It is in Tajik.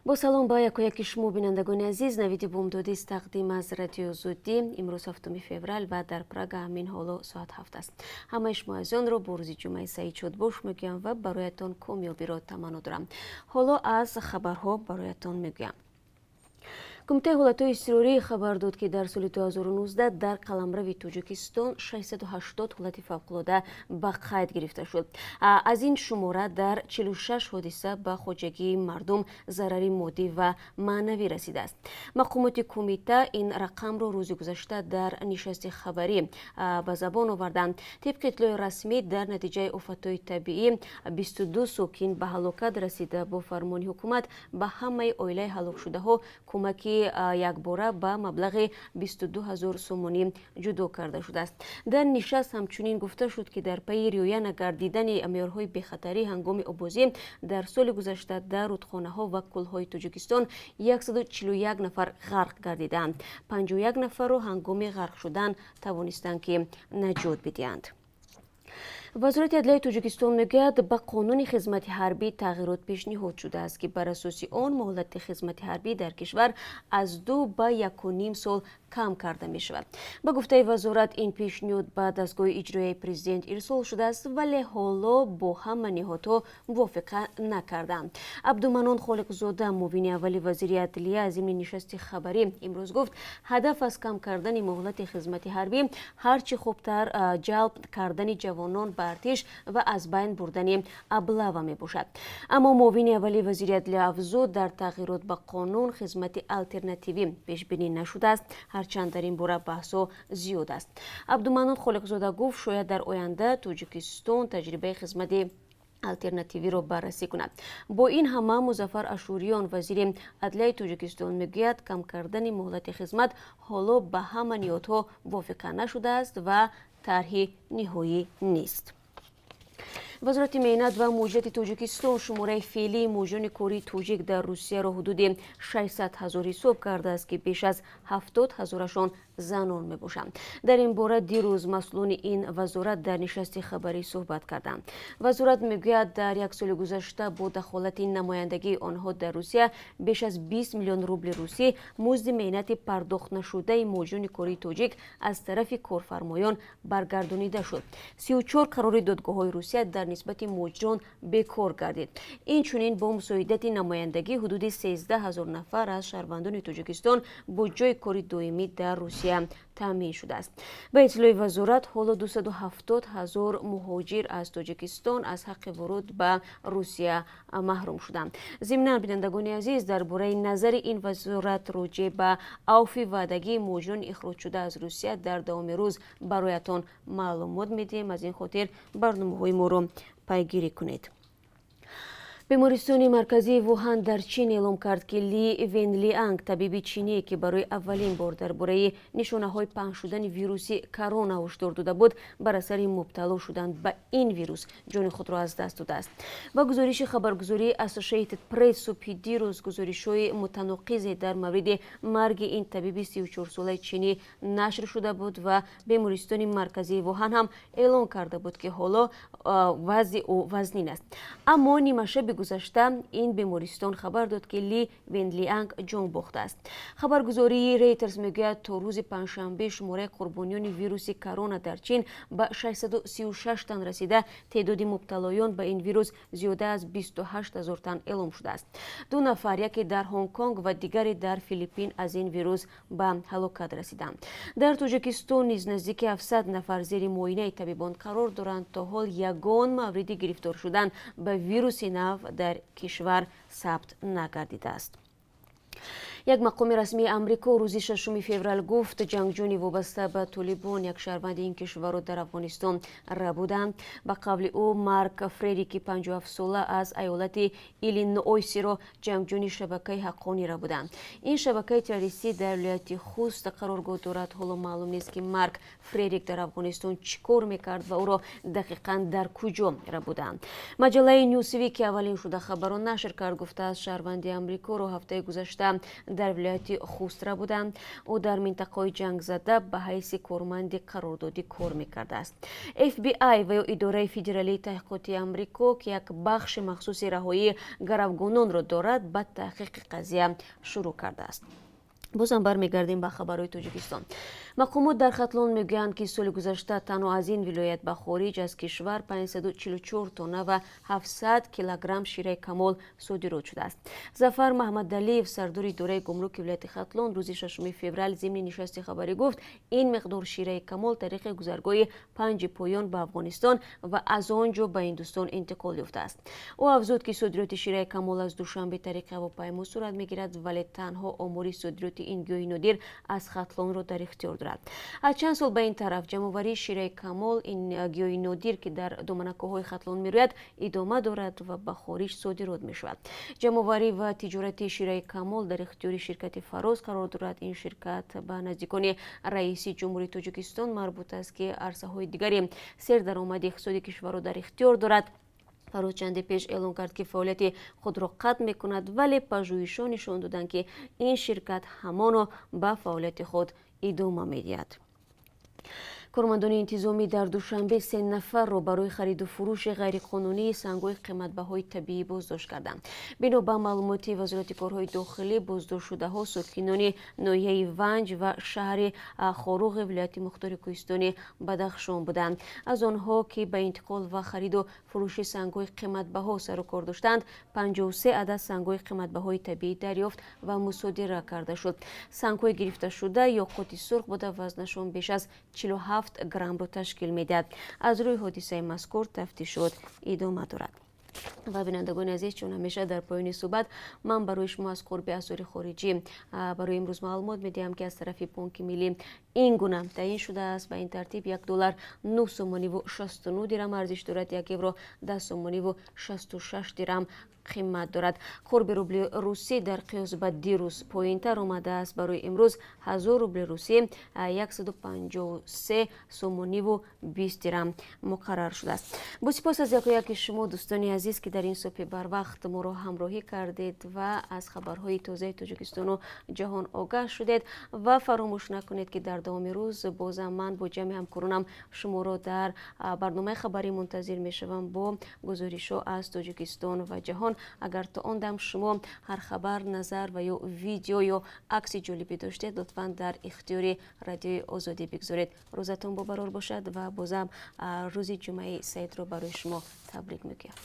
Бо салом ба якояки шумо, бинандагони азиз. Навиди бомдодист, тақдим аз Радиои Озодӣ. Имрӯз 7 феврал ва дар Прага ҳамин ҳоло соат 7 аст. Ҳамаи шумо азизонро бо рӯзи ҷумъаи саид шодбош мегӯям ва бароятон комёбиро таманно дорам. Ҳоло аз хабарҳо бароятон мегӯям. Кумитаи ҳолатҳои изтирорӣ хабар дод, ки дар соли 2019 дар қаламрави Тоҷикистон 680 ҳолати фавқулода ба қайд гирифта шуд. Аз ин шумора дар 46 ҳодиса ба хоҷагии мардум зарари моддӣ ва маънавӣ расидааст. Мақомоти кумита ин рақамро рӯзи гузашта дар нишасти хабарӣ ба забон оварданд. Тибқи иттилои расмӣ, дар натиҷаи офатҳои табиӣ 22 сокин ба ҳалокат расида. Бо фармони ҳукумат ба ҳамаи оилаи ҳалокшудаҳо кӯмаки якбора ба маблағи 22 ҳазор сомонӣ ҷудо карда шудааст. Дар нишаст ҳамчунин гуфта шуд, ки дар пайи риоя нагардидани меъёрҳои бехатарӣ ҳангоми оббозӣ дар соли гузашта дар рудхонаҳо ва кӯлҳои Тоҷикистон 141 нафар ғарқ гардидаанд. 51 нафарро ҳангоми ғарқ шудан тавонистанд, ки наҷот бидиҳанд. Вазорати адлияи Тоҷикистон мегӯяд, ба қонуни хизмати ҳарбӣ тағйирот пешниҳод шудааст, ки бар асоси он муҳлати хизмати ҳарбӣ дар кишвар аз 2 ба 1,5 сол кам карда мешавад. Ба гуфтаи вазорат, ин пешниҳод ба дастгоҳи иҷроияи президент ирсол шудааст, вале ҳоло бо ҳама ниҳодҳо мувофиқа накардаанд. Абдуманон Холиқзода, муовини аввали вазири адлия, зимни нишасти хабарӣ имрӯз гуфт, ҳадаф аз кам кардани муҳлати хизмати ҳарбӣ ҳарчи хубтар ҷалб кардани ҷавонон ба артиш ва аз байн бурдани облава мебошад. Аммо муовини аввали вазири адлия афзуд, дар тағйирот ба қонун хизмати алтернативӣ пешбинӣ нашудааст, ҳарчанд дар ин бора баҳсҳо зиёд аст. Абдуманон Холиқзода гуфт, шояд дар оянда Тоҷикистон таҷрибаи хизмати алтернативиро баррасӣ кунад. Бо ин ҳама, Музаффар Ашуриён, вазири адлияи Тоҷикистон, мегӯяд, кам кардани муҳлати хизмат ҳоло ба ҳама ниҳодҳо мувофиқа нашудааст ва тарҳи ниҳоӣ нест. Вазорати меҳнат ва муҳоҷирати Тоҷикистон шумораи феълии муҳоҷирони кории тоҷик дар Русияро ҳудуди 600 ҳазор ҳисоб кардааст, ки беш аз 70 ҳазорашон занон мебошанд. Дар ин бора дирӯз масъулони ин вазорат дар нишасти хабарӣ суҳбат карданд. Вазорат мегӯяд, дар як соли гузашта бо дахолати намояндагии онҳо дар Русия беш аз 20 миллион рубли русӣ музди меҳнати пардохтнашудаи муҳоҷирони кории тоҷик аз тарафи корфармоён баргардонида шуд. 34 қарори додгоҳҳои Русия дар нисбати муҳоҷирон бекор гардид. Инчунин бо мусоидати намояндагӣ ҳудуди 13 ҳазор нафар аз шаҳрвандони Тоҷикистон бо ҷойи кори доимӣ дар Русия таъмин шудааст. Ба иттилои вазорат, ҳоло 270 ҳазор муҳоҷир аз Тоҷикистон аз ҳаққи вуруд ба Русия маҳрум шуданд. Зимнан, бинандагони азиз, дар бораи назари ин вазорат роҷеъ ба авфи ваъдагии муҳоҷирони ихроҷшуда аз Русия дар давоми рӯз бароятон маълумот медиҳем. Аз ин хотир барномаҳои моро пайгирӣ кунед. Бемористони марказии Вуҳан дар Чин эълом кард, ки Ли Венлианг, табиби чиние, ки барои аввалин бор дар бораи нишонаҳои паҳн шудани вируси корона ҳушдор дода буд, бар асари мубтало шудан ба ин вирус ҷони худро аз даст додааст. Ба гузориши хабаргузории Associated Press, субҳи дирӯз гузоришҳои мутаноқизе дар мавриди марги ин табиби 34-солаи чинӣ нашр шуда буд ва бемористони марказии Вуҳан ҳам эълон карда буд, ки ҳоло вазъи ӯ вазнин аст. Аммо нимашаби гузашта ин бемористон хабар дод, ки Ли Венлианг ҷон бохтааст. Хабаргузории Рейтерс мегӯяд, то рӯзи панҷшанбе шумораи қурбониёни вируси корона дар Чин ба 636 тан расида, теъдоди мубталоён ба ин вирус зиёда аз 28 ҳазор тан эълом шудааст. Ду нафар, яке дар Ҳонконг ва дигаре дар Филиппин, аз ин вирус ба ҳалокат расиданд. Дар Тоҷикистон низ наздики 700 нафар зери муоинаи табибон қарор доранд. То ҳол ягон мавриди гирифтор шудан ба вируси нав дар кишвар сабт нагардидааст. Як мақоми расмии Амрико рӯзи 6 феврал гуфт, ҷангҷӯёни вобаста ба Толибон як шаҳрванди ин кишварро дар Афғонистон рабуданд. Ба қавли ӯ, Марк Фрерики 57-сола аз айолати Иллинойсиро ҷангҷӯёни шабакаи Ҳаққонӣ рабуданд. Ин шабакаи террористӣ дар вилояти Хуст қароргоҳ дорад. Ҳоло маълум нест, ки Марк Фрерик дар Афғонистон чӣ кор мекард ва ӯро дақиқан дар куҷо рабуданд. Маҷаллаи Нюсвик, ки аввалин шуда хабарро нашр кард, гуфтааст, шаҳрванди Амрикоро ҳафтаи гузашта Дар вилояти Хустра буданд. Ӯ дар минтақаҳои ҷангзада ба ҳайси корманди қарордодӣ кор мекардааст. FBI ва ё Идораи федералии таҳқиқоти Амрико, ки як бахши махсуси раҳоии гаравгононро дорад, ба таҳқиқи қазия шурӯъ кардааст. Бозам бармегардем ба хабарҳои Тоҷикистон. Мақомот дар Хатлон мегӯянд, ки соли гузашта танҳо аз ин вилоят ба хориҷ аз кишвар 544 тонна ва 700 килограмм шираи камол содирот шудааст. Зафар Маҳмадалиев, сардори идораи гумруки вилояти Хатлон, рӯзи 6 феврал зимни нишасти хабарӣ гуфт, ин миқдор шираи камол тариқи гузаргоҳи Панҷи Поён ба Афғонистон ва аз он ҷо ба Ҳиндустон интиқол ёфтааст. Ӯ афзуд, ки содироти шираи камол аз Душанбе тариқи ҳавопаймо сурат мегирад, вале танҳо омори содироти ин гиёҳи нодир аз Хатлонро дар ихтиёр дорад. Аз чанд сол ба ин тараф ҷамъоварии шираи камол, ин гиёҳи нодир, ки дар доманакӯҳҳои Хатлон мерӯяд, идома дорад ва ба хориҷ содирот мешавад. Ҷамъоварӣ ва тиҷорати шираи камол дар ихтиёри ширкати «Фароз» қарор дорад. Ин ширкат ба наздикони раиси ҷумҳурии Тоҷикистон марбут аст, ки арсаҳои дигари сердаромади иқтисоди кишварро дар ихтиёр дорад. «Фароз» чанде пеш эълон кард, ки фаъолияти худро қатъ мекунад, вале пажӯҳишҳо нишон доданд, ки ин ширкат ҳамоно ба фаъолияти худ идома медиҳад. Кормандони интизомӣ дар Душанбе се нафарро барои хариду фурӯши ғайриқонунии сангҳои қиматбаҳои табиӣ боздошт карданд. Бино ба маълумоти Вазорати корҳои дохилӣ, боздоштшудаҳо сокинони ноҳияи Ванҷ ва шаҳри Хоруғи вилояти мухтори кӯҳистони Бадахшон буданд. Аз онҳо, ки ба интиқол ва хариду фурӯши сангҳои қиматбаҳо сару кор доштанд, 53 адад сангҳои қиматбаҳои табиӣ дарёфт ва мусодира карда шуд. Сангҳои гирифташуда ёқути сурх буда, вазнашон беш аз 47 граммро ташкил медиҳад. Аз рӯи ҳодисаи мазкур тафтишот идома дорад. Ва, бинандагони азиз, чун ҳамеша дар поёни суҳбат ман барои шумо аз қурби асъори хориҷӣ барои имрӯз маълумот медиҳам, ки аз тарафи Бонки Миллӣ ин гуна таъин шудааст. Ба ин тартиб, 1 доллар 9 сомониву 69 дирам арзиш дорад, 1 евро 10 сомониву 66 дирам қимат дорад. Қурби рубли русӣ дар қиёс ба дирӯз поёнтар омадааст. Барои имрӯз 1000 рубли русӣ 153 сомониву 20 дирам муқаррар шудааст. Бо сипос аз яку яки шумо, дӯстони азиз, ки дар ин субҳи барвақт моро ҳамроҳӣ кардед ва аз хабарҳои тозаи Тоҷикистону ҷаҳон огаҳ шудед. Ва фаромӯш накунед, ки дар давоми рӯз бозам ман бо ҷамъи ҳамкоронам шуморо дар барномаи хабарӣ мунтазир мешавам бо гузоришҳо аз Тоҷикистон ва ҷаҳон. Агар то он дам шумо ҳар хабар, назар ва ё видео ё акси ҷолибӣ доштед, лутфан дар ихтиёри Радиои Озодӣ бигзоред. Рӯзатон бобарор бошад ва бозам рӯзи Ҷумъаи саидро барои шумо табрик мегӯям.